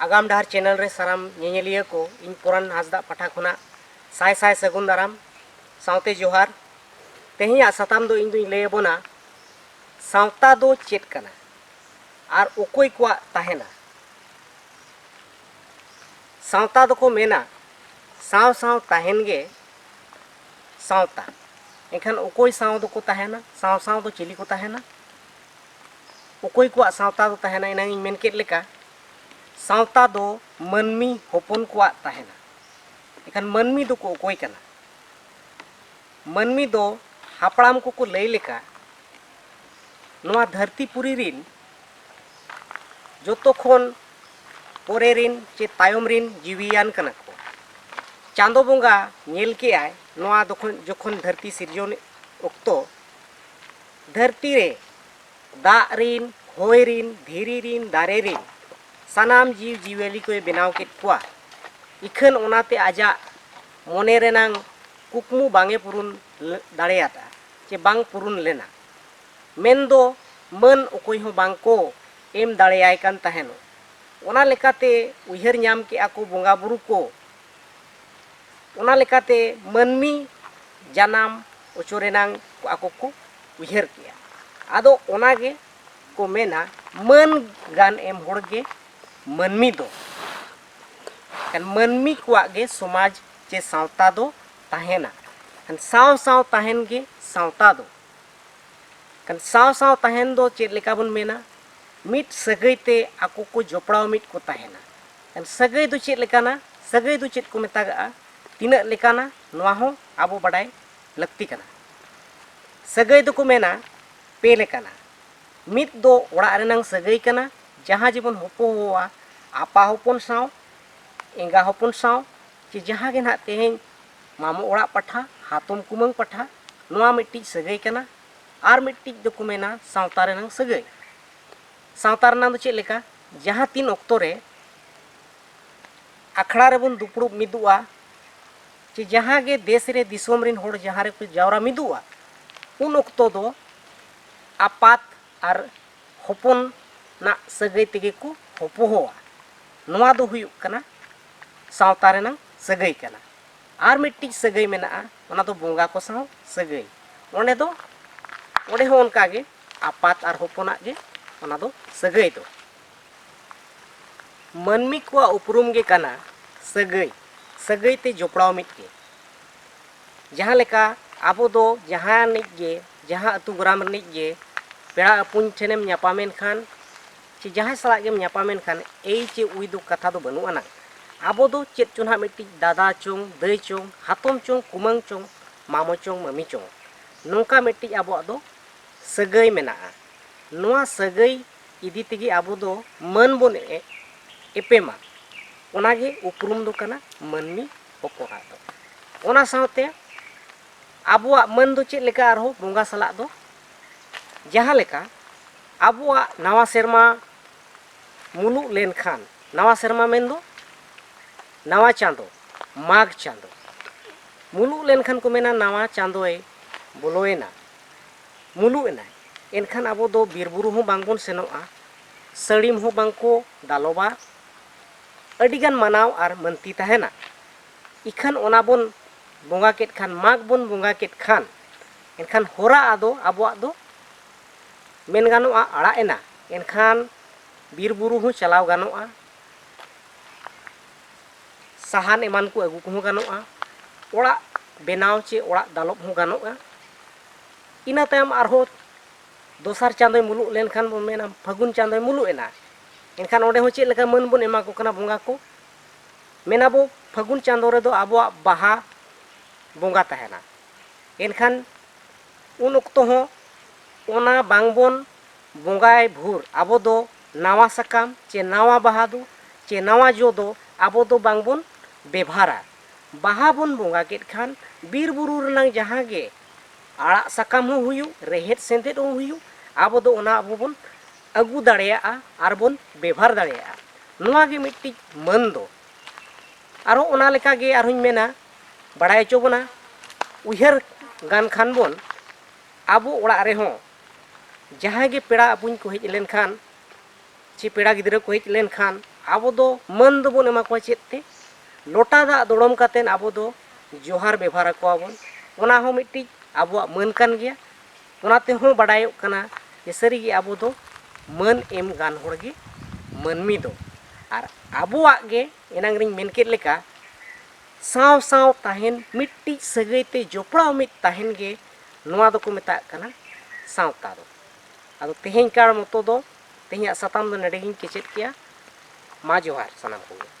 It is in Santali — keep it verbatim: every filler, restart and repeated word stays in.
ᱟᱜᱟᱢ ᱰᱟᱦᱟᱨ ᱪᱮᱱᱮᱞ ᱨᱮ ᱥᱟᱱᱟᱢ ᱧᱮᱧᱮᱞᱤᱭᱟᱹ ᱠᱚ, ᱤᱧ ᱯᱚᱨᱟᱱ ᱦᱟᱸᱥᱫᱟᱜ ᱯᱟᱦᱴᱟ ᱠᱷᱚᱱᱟᱜ ᱥᱟᱭ ᱥᱟᱭ ᱥᱟᱹᱜᱩᱱ ᱫᱟᱨᱟᱢ ᱥᱟᱶᱛᱮ ᱡᱚᱦᱟᱨ᱾ ᱛᱮᱦᱮᱧᱟᱜ ᱥᱟᱛᱟᱢ ᱫᱚ ᱤᱧ ᱫᱩᱧ ᱞᱟᱹᱭ ᱟᱵᱚᱱᱟ, ᱥᱟᱶᱛᱟ ᱫᱚ ᱪᱮᱫ ᱠᱟᱱᱟ ᱟᱨ ᱚᱠᱚᱭ ᱠᱚᱣᱟᱜ ᱛᱟᱦᱮᱱᱟ? ᱥᱟᱶᱛᱟ ᱫᱚᱠᱚ ᱢᱮᱱᱟ, ᱥᱟᱶ ᱥᱟᱶ ᱛᱟᱦᱮᱱ ᱜᱮ ᱥᱟᱶᱛᱟ᱾ ᱮᱱᱠᱷᱟᱱ ᱚᱠᱚᱭ ᱥᱟᱶ ᱫᱚᱠᱚ ᱛᱟᱦᱮᱱᱟ? ᱥᱟᱶ ᱥᱟᱶ ᱫᱚ ᱪᱤᱞᱤ ᱠᱚ ᱛᱟᱦᱮᱱᱟ? ᱚᱠᱚᱭ ᱠᱚᱣᱟᱜ ᱥᱟᱶᱛᱟ ᱫᱚ ᱛᱟᱦᱮᱱᱟ? ᱮᱱᱟᱝ ᱤᱧ ᱢᱮᱱ ᱠᱮᱫ ᱞᱮᱠᱟ, ᱥᱟᱶᱛᱟ ᱫᱚ ᱢᱟᱹᱱᱢᱤ ᱦᱚᱯᱚᱱ ᱠᱚᱣᱟᱜ ᱛᱟᱦᱮᱱᱟ᱾ ᱮᱱᱠᱷᱟᱱ ᱢᱟᱹᱱᱢᱤ ᱫᱚᱠᱚ ᱚᱠᱚᱭ ᱠᱟᱱᱟ? ᱢᱟᱹᱱᱢᱤ ᱫᱚ ᱦᱟᱯᱲᱟᱢ ᱠᱚᱠᱚ ᱞᱟᱹᱭ ᱞᱮᱠᱟ, ᱱᱚᱣᱟ ᱫᱷᱟᱹᱨᱛᱤ ᱯᱩᱨᱤ ᱨᱤᱱ ᱡᱚᱛᱚ ᱠᱷᱚᱱ ᱯᱚᱨᱮ ᱨᱤᱱ ᱪᱮ ᱛᱟᱭᱚᱢ ᱨᱤᱱ ᱡᱤᱣᱤᱭᱟᱱ ᱠᱟᱱᱟ ᱠᱚ᱾ ᱪᱟᱸᱫᱚ ᱵᱚᱸᱜᱟ ᱧᱮᱞ ᱠᱮᱜᱼᱟᱭ ᱱᱚᱣᱟ ᱫᱚᱠᱷᱚᱱ, ᱡᱚᱠᱷᱚᱱ ᱫᱷᱟᱹᱨᱛᱤ ᱥᱤᱨᱡᱚᱱ ᱚᱠᱛᱚ, ᱫᱷᱟᱹᱨᱛᱤ ᱨᱮ ᱫᱟᱜ ᱨᱤᱱ, ᱦᱚᱭ ᱨᱤᱱ, ᱫᱷᱤᱨᱤ ᱨᱤᱱ, ᱫᱟᱨᱮ ᱨᱤᱱ, ᱥᱟᱱᱟᱢ ᱡᱤᱣᱤ ᱡᱤᱣᱟᱹᱞᱤ ᱠᱚᱭ ᱵᱮᱱᱟᱣ ᱠᱮᱫ ᱠᱚᱣᱟ᱾ ᱤᱠᱷᱟᱹᱱ ᱚᱱᱟᱛᱮ ᱟᱡᱟᱜ ᱢᱚᱱᱮ ᱨᱮᱱᱟᱝ ᱠᱩᱠᱢᱩ ᱵᱟᱝ ᱮ ᱯᱩᱨᱩᱱ ᱞᱮ-, ᱫᱟᱲᱮᱭᱟᱫᱟ ᱪᱮ ᱵᱟᱝ ᱯᱩᱨᱩᱱ ᱞᱮᱱᱟ᱾ ᱢᱮᱱᱫᱚ ᱢᱟᱹᱱ ᱚᱠᱚᱭ ᱦᱚᱸ ᱵᱟᱝ ᱠᱚ ᱮᱢ ᱫᱟᱲᱮᱭᱟᱭ ᱠᱟᱱ ᱛᱟᱦᱮᱱᱚᱜ᱾ ᱚᱱᱟ ᱞᱮᱠᱟᱛᱮ ᱩᱭᱦᱟᱹᱨ ᱧᱟᱢ ᱠᱮᱜᱼᱟ ᱠᱚ ᱵᱚᱸᱜᱟ ᱵᱩᱨᱩ ᱠᱚ, ᱚᱱᱟ ᱞᱮᱠᱟᱛᱮ ᱢᱟᱹᱱᱢᱤ ᱡᱟᱱᱟᱢ ᱚᱪᱚ ᱨᱮᱱᱟᱝ ᱟᱠᱚ ᱠᱚ ᱩᱭᱦᱟᱹᱨ ᱠᱮᱜᱼᱟ᱾ ᱟᱫᱚ ᱚᱱᱟ ᱜᱮ ᱠᱚ ᱢᱮᱱᱟ, ᱢᱟᱹᱱ ᱜᱟᱱ ᱮᱢ ᱦᱚᱲ ᱜᱮ ᱢᱟᱹᱱᱢᱤ ᱫᱚ᱾ ᱠᱷᱟᱱ ᱢᱟᱹᱱᱢᱤ ᱠᱚᱣᱟᱜ ᱜᱮ ᱥᱚᱢᱟᱡᱽ ᱪᱮ ᱥᱟᱶᱛᱟ ᱫᱚ ᱛᱟᱦᱮᱱᱟ᱾ ᱠᱷᱟᱱ ᱥᱟᱶ ᱥᱟᱶ ᱛᱟᱦᱮᱱ ᱜᱮ ᱥᱟᱶᱛᱟ ᱫᱚ᱾ ᱠᱷᱟᱱ ᱥᱟᱶ ᱥᱟᱶ ᱛᱟᱦᱮᱱ ᱫᱚ ᱪᱮᱫ ᱞᱮᱠᱟ ᱵᱚᱱ ᱢᱮᱱᱟ? ᱢᱤᱫ ᱥᱟᱹᱜᱟᱹᱭ ᱛᱮ ᱟᱠᱚ ᱠᱚ ᱡᱚᱯᱲᱟᱣ ᱢᱤᱫ ᱠᱚ ᱛᱟᱦᱮᱱᱟ᱾ ᱠᱷᱟᱱ ᱥᱟᱹᱜᱟᱹᱭ ᱫᱚ ᱪᱮᱫ ᱞᱮᱠᱟᱱᱟ? ᱥᱟᱹᱜᱟᱹᱭ ᱫᱚ ᱪᱮᱫ ᱠᱚ ᱢᱮᱛᱟᱜᱟᱜᱼᱟ? ᱛᱤᱱᱟᱹᱜ ᱞᱮᱠᱟᱱᱟ? ᱱᱚᱣᱟ ᱦᱚᱸ ᱟᱵᱚ ᱵᱟᱰᱟᱭ ᱞᱟᱹᱠᱛᱤ ᱠᱟᱱᱟ᱾ ᱥᱟᱹᱜᱟᱹᱭ ᱫᱚᱠᱚ ᱢᱮᱱᱟ ᱯᱮ ᱞᱮᱠᱟᱱᱟ᱾ ᱢᱤᱫ ᱫᱚ ᱚᱲᱟᱜ ᱨᱮᱱᱟᱝ ᱥᱟᱹᱜᱟᱹᱭ ᱠᱟᱱᱟ, ᱡᱟᱦᱟᱸ ᱡᱮᱢᱚᱱ ᱦᱚᱯᱚ ᱦᱚᱦᱚᱣᱟ, ᱟᱯᱟ ᱦᱚᱯᱚᱱ ᱥᱟᱶ, ᱮᱸᱜᱟ ᱦᱚᱯᱚᱱ ᱥᱟᱶ, ᱪᱮ ᱡᱟᱦᱟᱸ ᱜᱮ ᱱᱟᱦᱟᱜ ᱛᱮᱦᱮᱧ ᱢᱟᱢᱚ ᱚᱲᱟᱜ ᱯᱟᱴᱷᱟ, ᱦᱟᱛᱚᱢ ᱠᱩᱢᱟᱹᱝ ᱯᱟᱴᱷᱟ, ᱱᱚᱣᱟ ᱢᱤᱫᱴᱤᱡ ᱥᱟᱹᱜᱟᱹᱭ ᱠᱟᱱᱟ᱾ ᱟᱨ ᱢᱤᱫᱴᱤᱡ ᱫᱚᱠᱚ ᱢᱮᱱᱟ ᱥᱟᱶᱛᱟ ᱨᱮᱱᱟᱝ ᱥᱟᱹᱜᱟᱹᱭ᱾ ᱥᱟᱶᱛᱟ ᱨᱮᱱᱟᱝ ᱫᱚ ᱪᱮᱫ ᱞᱮᱠᱟ? ᱡᱟᱦᱟᱸ ᱛᱤᱱ ᱚᱠᱛᱚ ᱨᱮ ᱟᱠᱷᱲᱟ ᱨᱮᱵᱚᱱ ᱫᱩᱯᱲᱩᱵ ᱢᱤᱫᱚᱜᱼᱟ, ᱪᱮ ᱡᱟᱦᱟᱸ ᱜᱮ ᱫᱮᱥ ᱨᱮ ᱫᱤᱥᱚᱢ ᱨᱮᱱ ᱦᱚᱲ ᱡᱟᱦᱟᱸ ᱨᱮᱠᱚ ᱡᱟᱣᱨᱟ ᱢᱤᱫᱚᱜᱼᱟ, ᱩᱱ ᱚᱠᱛᱚ ᱫᱚ ᱟᱯᱟᱛ ᱟᱨ ᱦᱚᱯᱚᱱᱟᱜ ᱥᱟᱹᱜᱟᱹᱭ ᱛᱮᱜᱮ ᱠᱚ ᱦᱚᱯᱚᱦᱚᱜᱼᱟ᱾ ᱱᱚᱣᱟ ᱫᱚ ᱦᱩᱭᱩᱜ ᱠᱟᱱᱟ ᱥᱟᱶᱛᱟ ᱨᱮᱱᱟᱝ ᱥᱟᱹᱜᱟᱹᱭ ᱠᱟᱱᱟ᱾ ᱟᱨ ᱢᱤᱫᱴᱤᱡ ᱥᱟᱹᱜᱟᱹᱭ ᱢᱮᱱᱟᱜᱼᱟ, ᱚᱱᱟ ᱫᱚ ᱵᱚᱸᱜᱟ ᱠᱚ ᱥᱟᱶ ᱥᱟᱹᱜᱟᱹᱭ᱾ ᱚᱸᱰᱮ ᱫᱚ, ᱚᱸᱰᱮ ᱦᱚᱸ ᱚᱱᱠᱟ ᱜᱮ ᱟᱯᱟᱛ ᱟᱨ ᱦᱚᱯᱚᱱᱟᱜ ᱜᱮ ᱚᱱᱟ ᱫᱚ ᱥᱟᱹᱜᱟᱹᱭ ᱫᱚ᱾ ᱢᱟᱹᱱᱢᱤ ᱠᱚᱣᱟᱜ ᱩᱯᱨᱩᱢ ᱜᱮ ᱠᱟᱱᱟ ᱥᱟᱹᱜᱟᱹᱭ, ᱥᱟᱹᱜᱟᱹᱭ ᱛᱮ ᱡᱚᱯᱲᱟᱣ ᱢᱤᱫ ᱜᱮ᱾ ᱡᱟᱦᱟᱸ ᱞᱮᱠᱟ ᱟᱵᱚ ᱫᱚ ᱡᱟᱦᱟᱱᱤᱡ ᱜᱮ, ᱡᱟᱦᱟᱸ ᱟᱹᱛᱩ ᱜᱨᱟᱢ ᱨᱤᱱᱤᱡ ᱜᱮ ᱯᱮᱲᱟ ᱟᱹᱯᱩᱧ ᱴᱷᱮᱱᱮᱢ ᱧᱟᱯᱟᱢᱮᱱ ᱠᱷᱟᱱ, ᱪᱮ ᱡᱟᱦᱟᱸᱭ ᱥᱟᱞᱟᱜ ᱜᱮᱢ ᱧᱟᱯᱟᱢᱮᱱ ᱠᱷᱟᱱ, ᱮᱭ ᱪᱮ ᱩᱭ ᱫᱚ ᱠᱟᱛᱷᱟ ᱫᱚ ᱵᱟᱹᱱᱩᱜ ᱟᱱᱟ᱾ ᱟᱵᱚ ᱫᱚ ᱪᱮᱫ ᱪᱚ ᱱᱟᱦᱟᱜ ᱢᱤᱫᱴᱤᱡ ᱫᱟᱫᱟ ᱪᱚᱝ, ᱫᱟᱹᱭ ᱪᱚᱝ, ᱦᱟᱛᱚᱢ ᱪᱚᱝ, ᱠᱩᱢᱟᱹᱝ ᱪᱚᱝ, ᱢᱟᱢᱚ ᱪᱚᱝ, ᱢᱟᱹᱢᱤ ᱪᱚᱝ, ᱱᱚᱝᱠᱟ ᱢᱤᱫᱴᱤᱡ ᱟᱵᱚᱣᱟᱜ ᱫᱚ ᱥᱟᱹᱜᱟᱹᱭ ᱢᱮᱱᱟᱜᱼᱟ᱾ ᱱᱚᱣᱟ ᱥᱟᱹᱜᱟᱹᱭ ᱤᱫᱤ ᱛᱮᱜᱮ ᱟᱵᱚ ᱫᱚ ᱢᱟᱹᱱ ᱵᱚᱱ ᱮ-, ᱮᱯᱮᱢᱟ᱾ ᱚᱱᱟᱜᱮ ᱩᱯᱨᱩᱢ ᱫᱚ ᱠᱟᱱᱟ ᱢᱟᱹᱱᱢᱤ ᱦᱚᱯᱚᱱᱟᱜ ᱫᱚ᱾ ᱚᱱᱟ ᱥᱟᱶᱛᱮ ᱟᱵᱚᱣᱟᱜ ᱢᱟᱹᱱ ᱫᱚ ᱪᱮᱫ ᱞᱮᱠᱟ ᱟᱨᱦᱚᱸ ᱵᱚᱸᱜᱟ ᱥᱟᱞᱟᱜ ᱫᱚ? ᱡᱟᱦᱟᱸ ᱞᱮᱠᱟ ᱟᱵᱚᱣᱟᱜ ᱱᱟᱣᱟ ᱥᱮᱨᱢᱟ ᱢᱩᱞᱩᱜ ᱞᱮᱱᱠᱷᱟᱱ, ᱱᱟᱣᱟ ᱥᱮᱨᱢᱟ ᱢᱮᱱᱫᱚ ᱱᱟᱣᱟ ᱪᱟᱸᱫᱚ, ᱢᱟᱜᱽ ᱪᱟᱸᱫᱚ ᱢᱩᱞᱩᱜ ᱞᱮᱱᱠᱷᱟᱱ ᱠᱚ ᱢᱮᱱᱟ ᱱᱟᱣᱟ ᱪᱟᱸᱫᱚᱭ ᱵᱚᱞᱚᱭᱮᱱᱟ, ᱢᱩᱞᱩᱜ ᱮᱱᱟᱭ᱾ ᱮᱱᱠᱷᱟᱱ ᱟᱵᱚ ᱫᱚ ᱵᱤᱨ ᱵᱩᱨᱩ ᱦᱚᱸ ᱵᱟᱝᱵᱚᱱ ᱥᱮᱱᱚᱜᱼᱟ, ᱥᱟᱹᱲᱤᱢ ᱦᱚᱸ ᱵᱟᱝᱠᱚ ᱫᱟᱞᱚᱵᱟ, ᱟᱹᱰᱤᱜᱟᱱ ᱢᱟᱱᱟᱣ ᱟᱨ ᱢᱟᱹᱱᱛᱤ ᱛᱟᱦᱮᱱᱟ᱾ ᱤᱠᱷᱟᱹᱱ ᱚᱱᱟ ᱵᱚᱱ ᱵᱚᱸᱜᱟ ᱠᱮᱫ ᱠᱷᱟᱱ, ᱢᱟᱜᱽ ᱵᱚᱱ ᱵᱚᱸᱜᱟ ᱠᱮᱫ ᱠᱷᱟᱱ, ᱮᱱᱠᱷᱟᱱ ᱦᱚᱨᱟ ᱟᱫᱚ ᱟᱵᱚᱣᱟᱜ ᱫᱚ ᱢᱮᱱ ᱜᱟᱱᱚᱜᱼᱟ ᱟᱲᱟᱜ ᱮᱱᱟ᱾ ᱮᱱᱠᱷᱟᱱ ᱵᱤᱨ ᱵᱩᱨᱩ ᱦᱚᱸ ᱪᱟᱞᱟᱣ ᱜᱟᱱᱚᱜᱼᱟ, ᱥᱟᱦᱟᱱ ᱮᱢᱟᱱ ᱠᱚ ᱟᱹᱜᱩ ᱠᱚᱦᱚᱸ ᱜᱟᱱᱚᱜᱼᱟ, ᱚᱲᱟᱜ ᱵᱮᱱᱟᱣ ᱪᱮ ᱚᱲᱟᱜ ᱫᱟᱞᱚᱵ ᱦᱚᱸ ᱜᱟᱱᱚᱜᱼᱟ᱾ ᱤᱱᱟᱹ ᱛᱟᱭᱚᱢ ᱟᱨᱦᱚᱸ ᱫᱚᱥᱟᱨ ᱪᱟᱸᱫᱚᱭ ᱢᱩᱞᱩᱜ ᱞᱮᱱᱠᱷᱟᱱ ᱵᱚᱱ ᱢᱮᱱᱟ ᱯᱷᱟᱹᱜᱩᱱ ᱪᱟᱸᱫᱚᱭ ᱢᱩᱞᱩᱜ ᱮᱱᱟ᱾ ᱮᱱᱠᱷᱟᱱ ᱚᱸᱰᱮ ᱦᱚᱸ ᱪᱮᱫ ᱞᱮᱠᱟ ᱢᱟᱹᱱ ᱵᱚᱱ ᱮᱢᱟ ᱠᱚ ᱠᱟᱱᱟ ᱵᱚᱸᱜᱟ ᱠᱚ? ᱢᱮᱱᱟᱵᱚ ᱯᱷᱟᱹᱜᱩᱱ ᱪᱟᱸᱫᱚ ᱨᱮᱫᱚ ᱟᱵᱚᱣᱟᱜ ᱵᱟᱦᱟ ᱵᱚᱸᱜᱟ ᱛᱟᱦᱮᱱᱟ᱾ ᱮᱱᱠᱷᱟᱱ ᱩᱱ ᱚᱠᱛᱚ ᱦᱚᱸ ᱚᱱᱟ ᱵᱟᱝᱵᱚᱱ ᱵᱚᱸᱜᱟᱭ ᱵᱷᱳᱨ ᱟᱵᱚ ᱫᱚ ᱱᱟᱣᱟ ᱥᱟᱠᱟᱢ ᱪᱮ ᱱᱟᱣᱟ ᱵᱟᱦᱟ ᱫᱚ ᱪᱮ ᱱᱟᱣᱟ ᱡᱚ ᱫᱚ ᱟᱵᱚ ᱫᱚ ᱵᱟᱝᱵᱚᱱ ᱵᱮᱵᱷᱟᱨᱟ᱾ ᱵᱟᱦᱟ ᱵᱚᱱ ᱵᱚᱸᱜᱟ ᱠᱮᱫ ᱠᱷᱟᱱ ᱵᱤᱨ ᱵᱩᱨᱩ ᱨᱮᱱᱟᱜ ᱡᱟᱦᱟᱸ ᱜᱮ ᱟᱲᱟᱜ ᱥᱟᱠᱟᱢ ᱦᱚᱸ ᱦᱩᱭᱩᱜ, ᱨᱮᱦᱮᱫ ᱥᱮᱸᱫᱮᱫ ᱦᱚᱸ ᱦᱩᱭᱩᱜ, ᱟᱵᱚ ᱫᱚ ᱚᱱᱟ ᱟᱵᱚ ᱵᱚᱱ ᱟᱹᱜᱩ ᱫᱟᱲᱮᱭᱟᱜᱼᱟ ᱟᱨ ᱵᱚᱱ ᱵᱮᱵᱷᱟᱨ ᱫᱟᱲᱮᱭᱟᱜᱼᱟ᱾ ᱱᱚᱣᱟ ᱜᱮ ᱢᱤᱫᱴᱤᱡ ᱢᱟᱹᱱ ᱫᱚ᱾ ᱟᱨᱦᱚᱸ ᱚᱱᱟ ᱞᱮᱠᱟ ᱜᱮ ᱟᱨᱦᱚᱸᱧ ᱢᱮᱱᱟ, ᱵᱟᱲᱟᱭ ᱦᱚᱪᱚ ᱵᱚᱱᱟ, ᱩᱭᱦᱟᱹᱨ ᱜᱟᱱ ᱠᱷᱟᱱ ᱵᱚᱱ, ᱟᱵᱚ ᱚᱲᱟᱜ ᱨᱮᱦᱚᱸ ᱡᱟᱦᱟᱸᱭ ᱜᱮ ᱯᱮᱲᱟ ᱟᱹᱯᱩᱧ ᱠᱚ ᱦᱮᱡ ᱞᱮᱱᱠᱷᱟᱱ, ᱪᱮ ᱯᱮᱲᱟ ᱜᱤᱫᱽᱨᱟᱹ ᱠᱚ ᱦᱮᱡ ᱞᱮᱱᱠᱷᱟᱱ, ᱟᱵᱚ ᱫᱚ ᱢᱟᱹᱱ ᱫᱚᱵᱚᱱ ᱮᱢᱟ ᱠᱚᱣᱟ ᱪᱮᱫ ᱛᱮ? ᱞᱚᱴᱟ ᱫᱟᱜ ᱫᱚᱲᱚᱢ ᱠᱟᱛᱮᱫ ᱟᱵᱚ ᱫᱚ ᱡᱚᱦᱟᱨ ᱵᱮᱵᱷᱟᱨ ᱟᱠᱚᱣᱟᱵᱚᱱ᱾ ᱚᱱᱟ ᱦᱚᱸ ᱢᱤᱫᱴᱤᱡ ᱟᱵᱚᱣᱟᱜ ᱢᱟᱹᱱ ᱠᱟᱱ ᱜᱮᱭᱟ᱾ ᱚᱱᱟ ᱛᱮᱦᱚᱸ ᱵᱟᱰᱟᱭᱚᱜ ᱠᱟᱱᱟ ᱡᱮ ᱥᱟᱹᱨᱤᱜᱮ ᱟᱵᱚ ᱫᱚ ᱢᱟᱹᱱ ᱮᱢ ᱜᱟᱱ ᱦᱚᱲ ᱜᱮ ᱢᱟᱹᱱᱢᱤ ᱫᱚ᱾ ᱟᱨ ᱟᱵᱚᱣᱟᱜ ᱜᱮ ᱮᱱᱟᱝ ᱨᱤᱧ ᱢᱮᱱ ᱠᱮᱫ ᱞᱮᱠᱟ ᱥᱟᱶ ᱥᱟᱶ ᱛᱟᱦᱮᱱ, ᱢᱤᱫᱴᱤᱡ ᱥᱟᱹᱜᱟᱹᱭ ᱛᱮ ᱡᱚᱯᱲᱟᱣ ᱢᱤᱫ ᱛᱟᱦᱮᱱ ᱜᱮ ᱱᱚᱣᱟ ᱫᱚᱠᱚ ᱢᱮᱛᱟᱜ ᱠᱟᱱᱟ ᱥᱟᱶᱛᱟ ᱫᱚ᱾ ᱟᱫᱚ ᱛᱮᱦᱮᱧ ᱠᱟᱨ ᱢᱚᱛᱚ ᱫᱚ, ᱛᱮᱦᱮᱧᱟᱜ ᱥᱟᱛᱟᱢ ᱫᱚ ᱱᱚᱰᱮ ᱜᱤᱧ ᱠᱮᱪᱮᱫ ᱠᱮᱜᱼᱟ᱾ ᱢᱟ ᱡᱚᱦᱟᱨ ᱥᱟᱱᱟᱢ ᱠᱚᱜᱮ᱾